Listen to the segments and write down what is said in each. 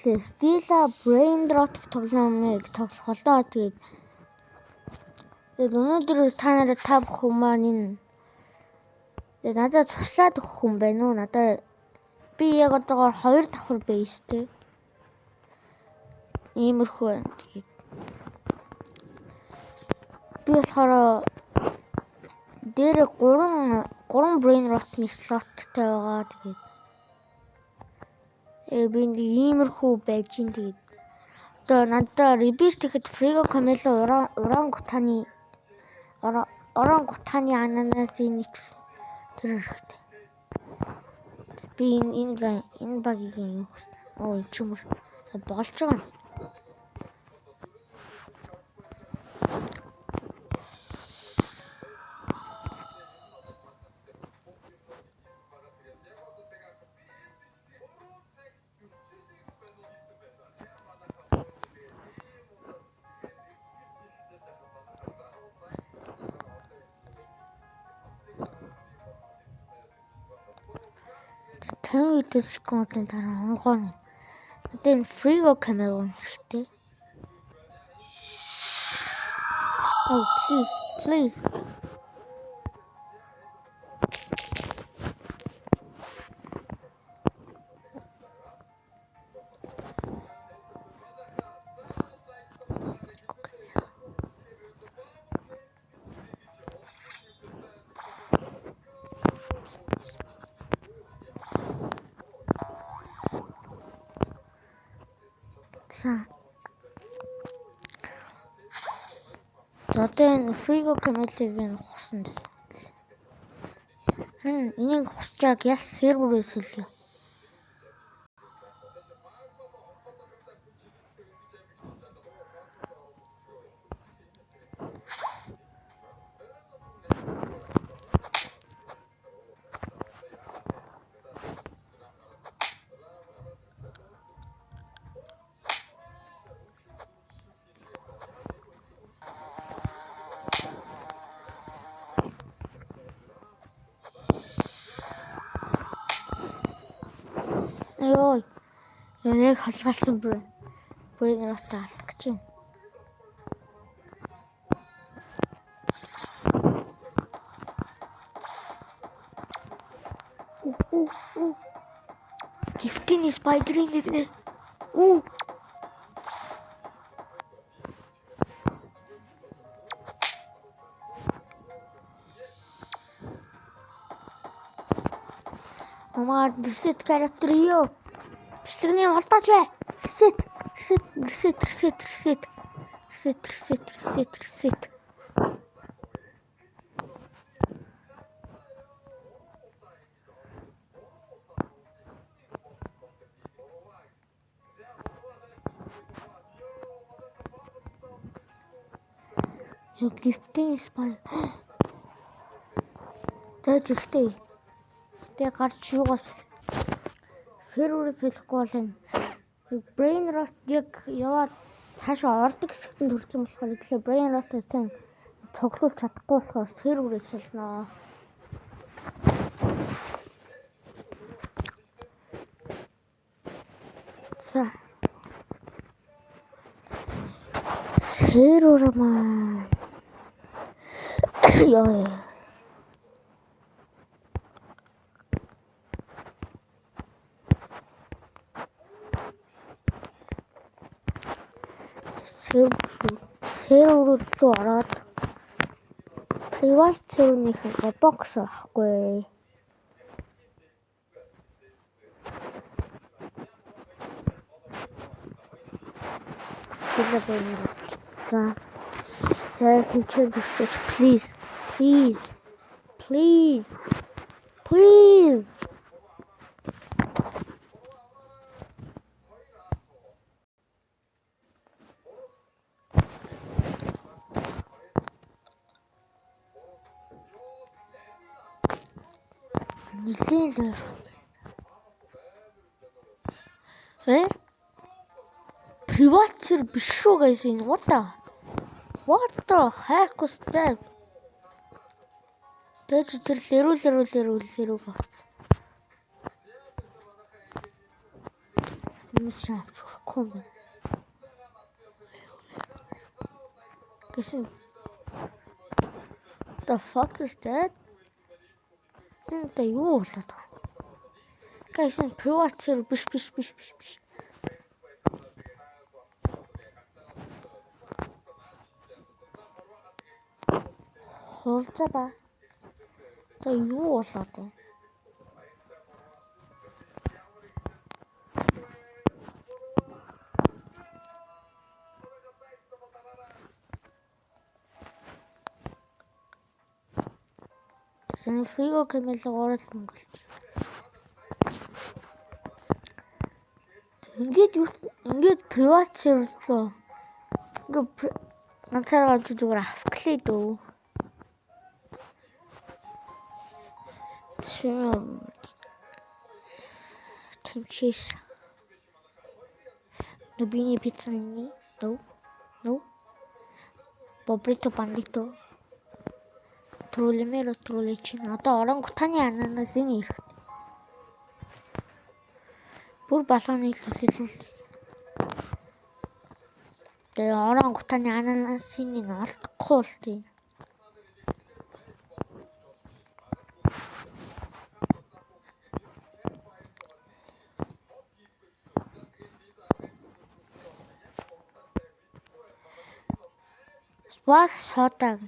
Тэгээ Steal a Brainrot тоглоомыг тоглох болоо. Тэгээд өнөөдөр та нараа та бүхэн маань энэ тэгээд надад туслаад өгөх хүн байна уу? Надад би яг одоогоор 2 давхар бейстэй. Иймэрхүү байна. Тэгээд би болохоор дээр 3 brain rot-ны слоттой байгаа. Тэгээд би нэг иймэрхүү байж гин. Тэгээд одоо надад rebirth гэхэд Frigo Camelo орангутаны ананасын нэг тэр хэрэгтэй. Би энэ энэ багийг юм хүснэ. Оо энэ ч юм болж байгаа юм. Секундын дараа онгоно. Одоо энэ Frigo Camelo хэрэгтэй. Oh, please, please. Одоо энэ Frigo Camelo-ыг нь хусна. Энийг хусчааг яс серверээс хэлье. Йой. Яг хулгайлсан бүр. Brain rot алдах гэж байна. Гифтийн спайдерын нэр. Үу. Oh my god, reset character юу? Бичлэгний холдооч бай. Reset, reset, reset, reset, reset. Reset, reset, reset, reset. Юу гифтийн спай. За зэгтэй. Тэгээ гарч юугаас серверээс хэлэхгүй бол энэ brain rot яг яваад цаашаа ордог хэсэгт нь төрсэн болохоор тэгэхээр brain rot-ыг сайн цуглуулж чадахгүй болохоор серверээс солино. За. Сервер маань ёо. Сервер рүү ороод private server-ийн Roblox байхгүй. За. За тэнцээр бэрчээч please. Please. Please. Please. Нэлийн л ойрхон. Private server биш шүү guys энэ. What the? What the heck was that? Тэгэж тэр лэрүү. Хүмүүс чинь авч хүрэхгүй юм байна. Гэсэн The fuck is that? Энэ одоо юу болоод байгаа юм? Guys, энэ private server биш. Хулцаа ба. Одоо юу болоод байна? Сэн Фриго Камело 3 мөнгө олж. Ингээд юу ингээд private server руу ингээд ганцаараа олж зүгээр авклээ дөө. Тэмчээс. Нубини пиццани. No. No. Bobrito bandito. Троллемеро троллечин. Одоо орангутаны ананас энэ ирэх. Бүр балааны хэлэлүүл. Тэгээ орангутаны ананасын энэ олдохгүй л тийм. Swag soda.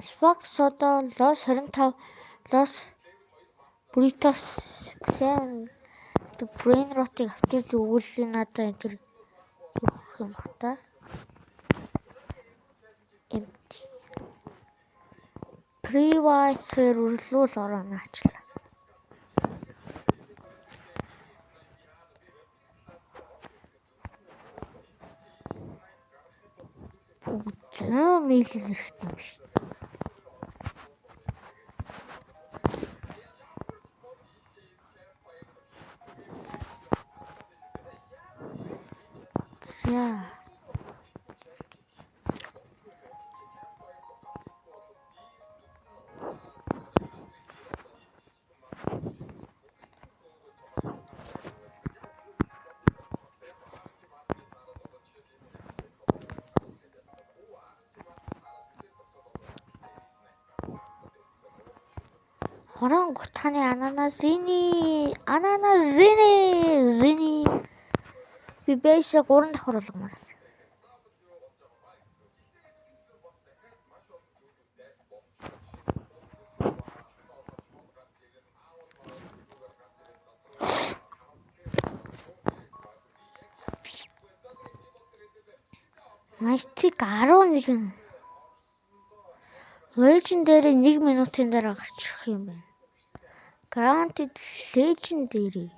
Swag soda Los 25 Los Burritos 7 The Brain Rot-ыг авчирч өгвөл надад энэ төр өгөх юм бах та. Empty. Private server руу л ороо наачлаа. Зөө мэйл хэрэгтэй юм шүү. За. Орангутаны ананасини ананасини зини би бэйсэ 3 давхар болгомоор байна. Mythic 11 Legendary 1 минутын дараа гарч ирэх юм байна. Granted Legendary.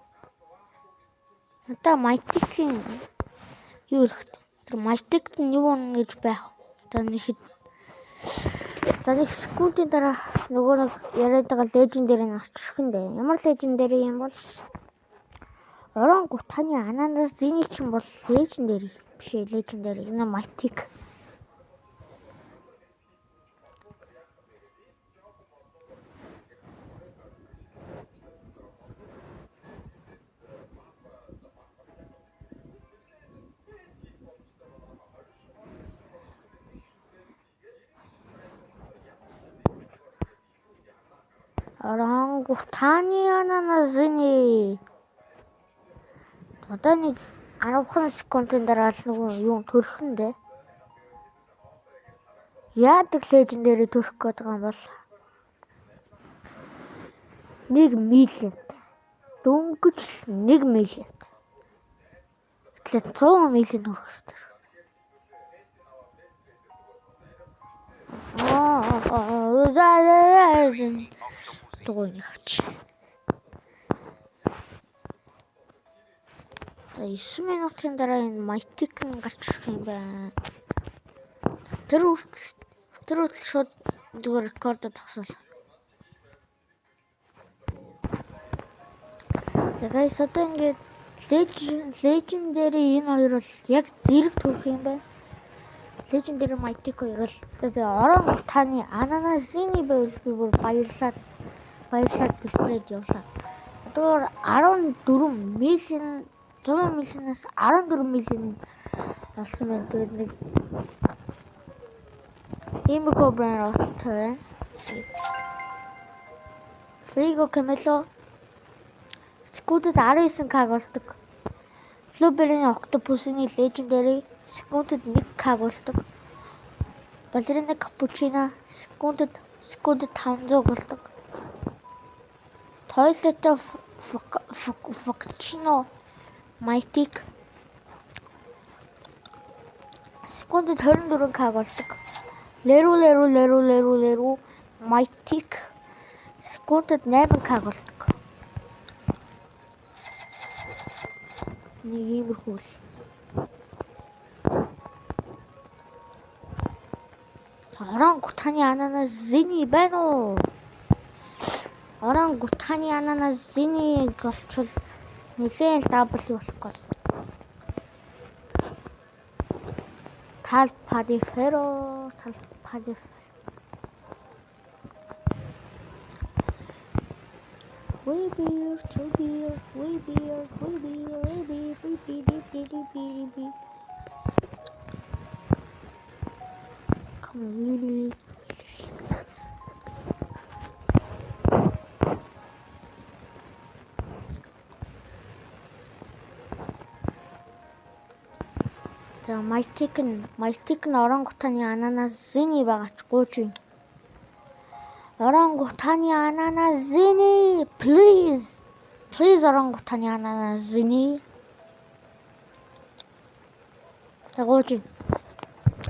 Одоо Mythic-ийн юу хэрэгтэй? Тэр Mythic нь юу унна гэж байх. Одоо нэг хэд одоо нэг секундын дараа нөгөө нэг яриад байгаа Legendary нь гарч ирэх нь дээ. Ямар Legendary юм бол орангутаны ананас зэний чинь бол Legendary биш ээ, Legendary энэ Mythic. Орангутаны ананасны одоо нэг 10 секундын дараа л нөгөө юу төрөх нь дээ. Яадаг Legendary төрөх гээд байгаа юм бол 1 миллион. Дөнгөж 1 миллион. Тэгэхээр 100 миллион хүрэх хэрэгтэй. Дугуйг авч. За 9 минутын дараа энэ Mythic нь гарч ирэх юм байна. Тэр хүртэл шууд зүгээр рекордод зогсоолаа. За guys одоо ингээд Legendary энэ хоёр бол яг зэрэг төрөх юм байна. Legendary Mythic хоёр бол за орангутаны ананасины байвал би бүр баярлаад дэлбэрээд явлаа. Одоогоор 14 million 100 million-аас 14 million олсон байна. Тэгээд нэг иймэрхүү brainrot байна. Frigo Camelo секундэд 19k болдог. Blueberry Octopus-ны Legendary секундэд 1k болдог. Ballerina Cappuccino секундэд 500 болдог. Toilet Frappuccino Mythic секундэд 24k болдог. Leru Leru Leru Leru Leru Mythic секундэд 8k болдог. Нэг иймэрхүү л. Орангутаны ананас зэни байна уу? Орангутаны ананас зэни болчвол нэлээд л W болох гээд. Talpa di ferro, talpa di ferro. We beer, two beer, we beer, we beer, we beer, we beer, we beer, we beer. Come on, really. За Mythic нь орангутаны ананас зэни байгаа ч гуйж байна. Орангутаны ананас зэни, please. Please орангутаны ананас зэни. За гуйж байна.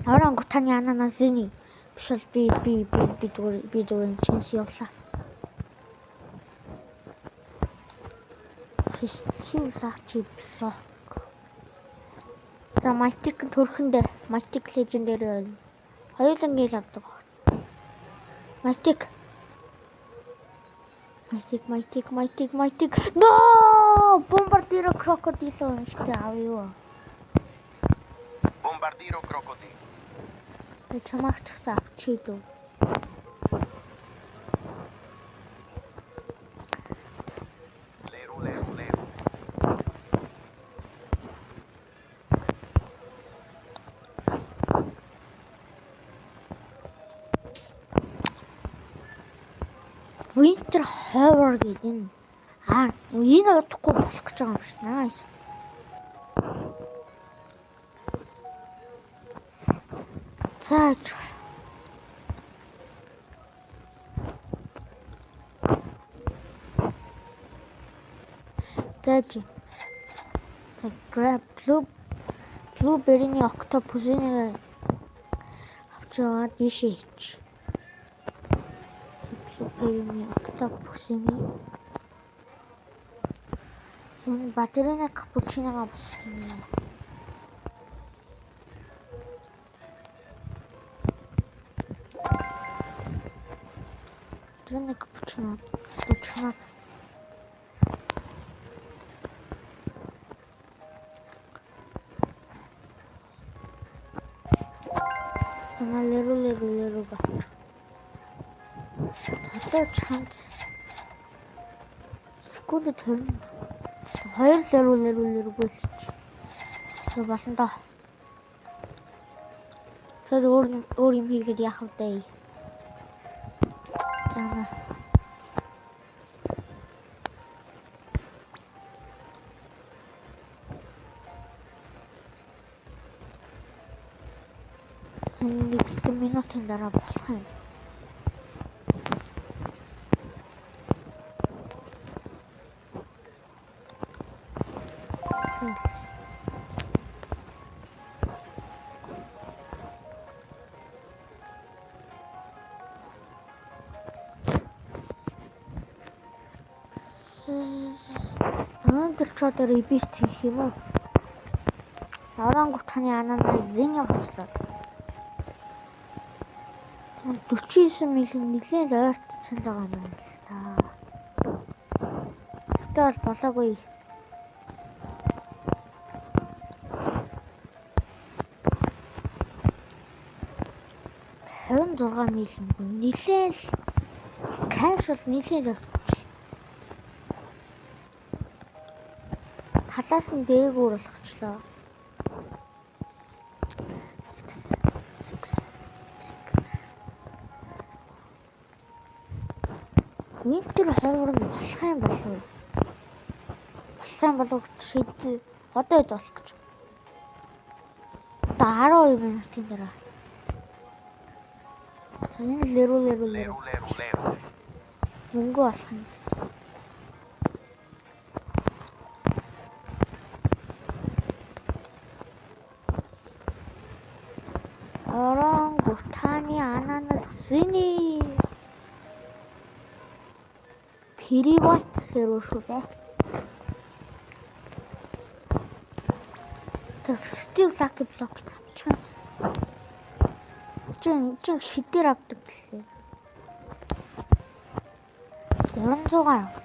Орангутаны ананас зэни. Биш бол би би би би зүгээр би зүгээр чинс явлаа. Фестивал lucky block. За Mythic төрхөндөө Mythic Legendary байна. Хоёулангийн л авдаг багт. Mythic. Mythic, Mythic, Mythic, Mythic. No! Bombardiro Crocodilo ихтэй авъя. Bombardiro Crocodilo. Би чамайг ч гэсэн авчий дөө. Leru Leru Leru. Winter Hover гэдэг энэ. Аа, энэ удахгүй болох гэж байгаа юм шиг. Nice. За. За. За grab blueberry-ний octopus-ыг авч яваад ийшээ хийчих. Blueberry-ний octopus-ыг энэ балерина капучиногаа бас хийнэ. Балерина капучино чамаг Тана леру леру леру га. Одоо чамд секундэд 22 леру леру леру гэлч. Тэр болно доо. Тэр өөр юм хийгээд яах вэ? За. Нэг минутын дараа болох юм. Өнөөдөр ч одоо ребит хийх юм уу? Орангутаны ананас зэни хослоо. 49 миллион нэлээд ойртсон л байгаа юм байна л та. Гэтэ бол болоогүй. 56 миллион нэлээд л кэш бол нэлээд ойртсон. Талаас нь дээгүүр болгочлоо. 6 6 6. Winter хорвор нь болох юм болов уу? Болох юм болов шийдэл одоо хэд болох гэж. Одоо 12 минутын дараа. За энэ леру леру леру. Leru leru leru. Мөнгө олох юм. Орангутаны ананасны private server шүү дээ. Тэр Festive Lucky Block авчихсан. Чи хэдээр авдаг гэлээ? 300-аар авдаг.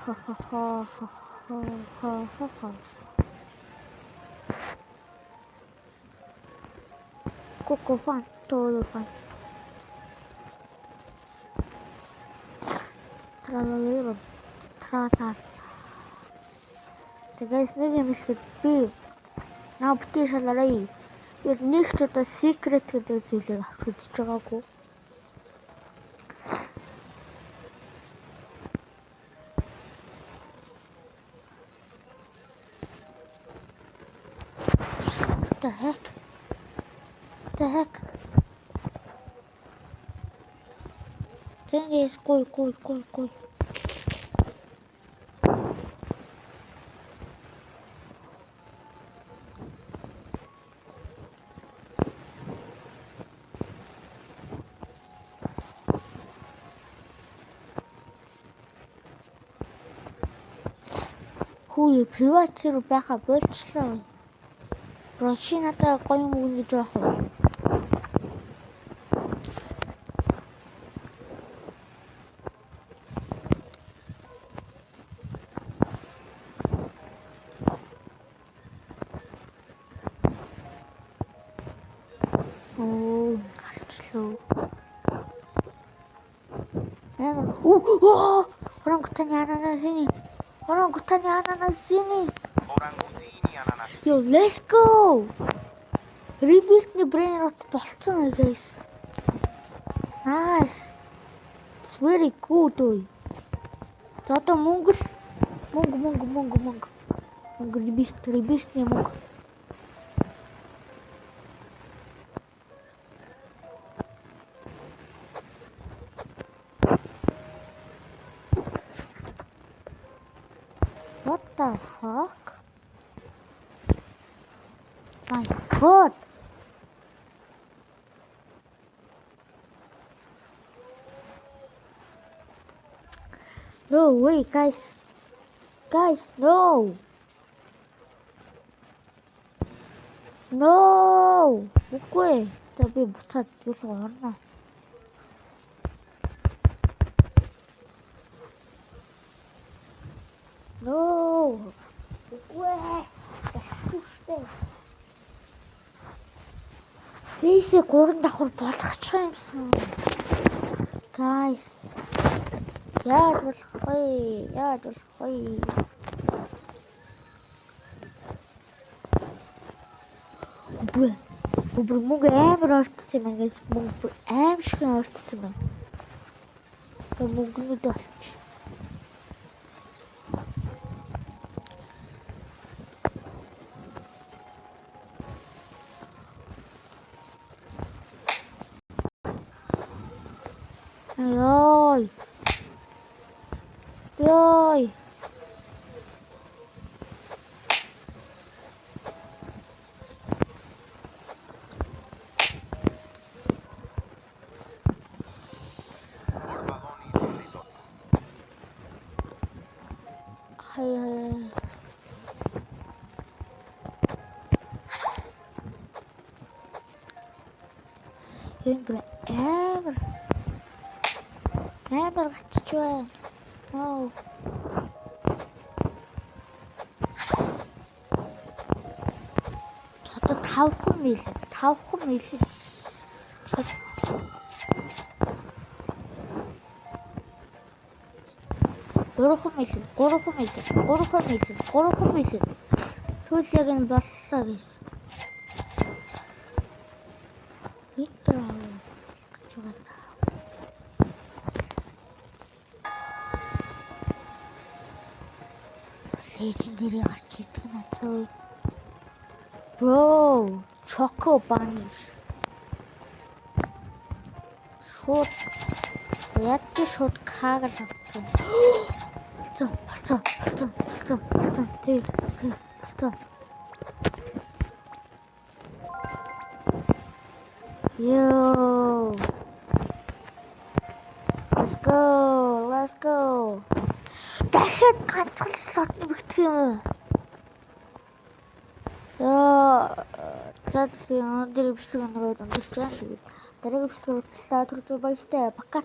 Ха-ха-ха-ха-ха-ха-ха. Коко фан, todo фан. Тралалера, тратас. Тэгээс нэг юм хэлэхэд би наа битгий шалаарай. Би нэг ч удаа secret гэдэг зүйлийг авч үзэж байгаагүй. What the heck? What the heck? Тэнгээс гуй гуй гуй гуй. Хүү private server байха болчлоо. Bro чи надад гоё юм өгнө гэж байх уу? Оо, гарчлаа. Амар. Оо, орангутаны ананасны. Орангутаны ананасны. Orangutini ananasini. Yo, let's go. Rebirth-ний brain rot болцсон guys. Nice. It's very good ой. За одоо мөнгө л мөнгө мөнгө мөнгө мөнгө. Мөнгө rebirth rebirth-ний мөнгө. What the fuck? My God. No way, guys. Guys, no. No. Үгүй. За би буцаад юу л орно. No. Үгүй. Болохгүй штэ. Бисээ 3 давхар болгочих юмсан. Guys. Яаж болох вэ? Яаж болох вэ? Үгүй. Үгүй мөнгө амар орцсон юм guys. Мөнгө бүр аим шиг орцсон юм. Тэгээ мөнгөнүүд олчих. Йой. Йой. Энэ бүр амар амар гацч байна. No. Одоо 5 мил, 5 мил. 3 мил, 3 мил, 3 мил, 3 мил. Тэгвэл яг энэ боллоо гэсэн. Интро гэж байгаа. Legendary гарч ирдэг надад. Bro, Choco Bunny. Шууд яаж шууд каг л авдаг юм. Болцсон, болцсон, болцсон, болцсон, болцсон. Тий, тий, болцсон. Yo. Let's go. Let's go. Дахиад ганцхан slot нэмэгдэх юм уу? Яа, за тийм өнөөдөр бичлэг өнөрөөд өндөрлөж байна. Тэгээд дараагийн бичлэгээр уулзлаа. Түр түр баяртай. Пока.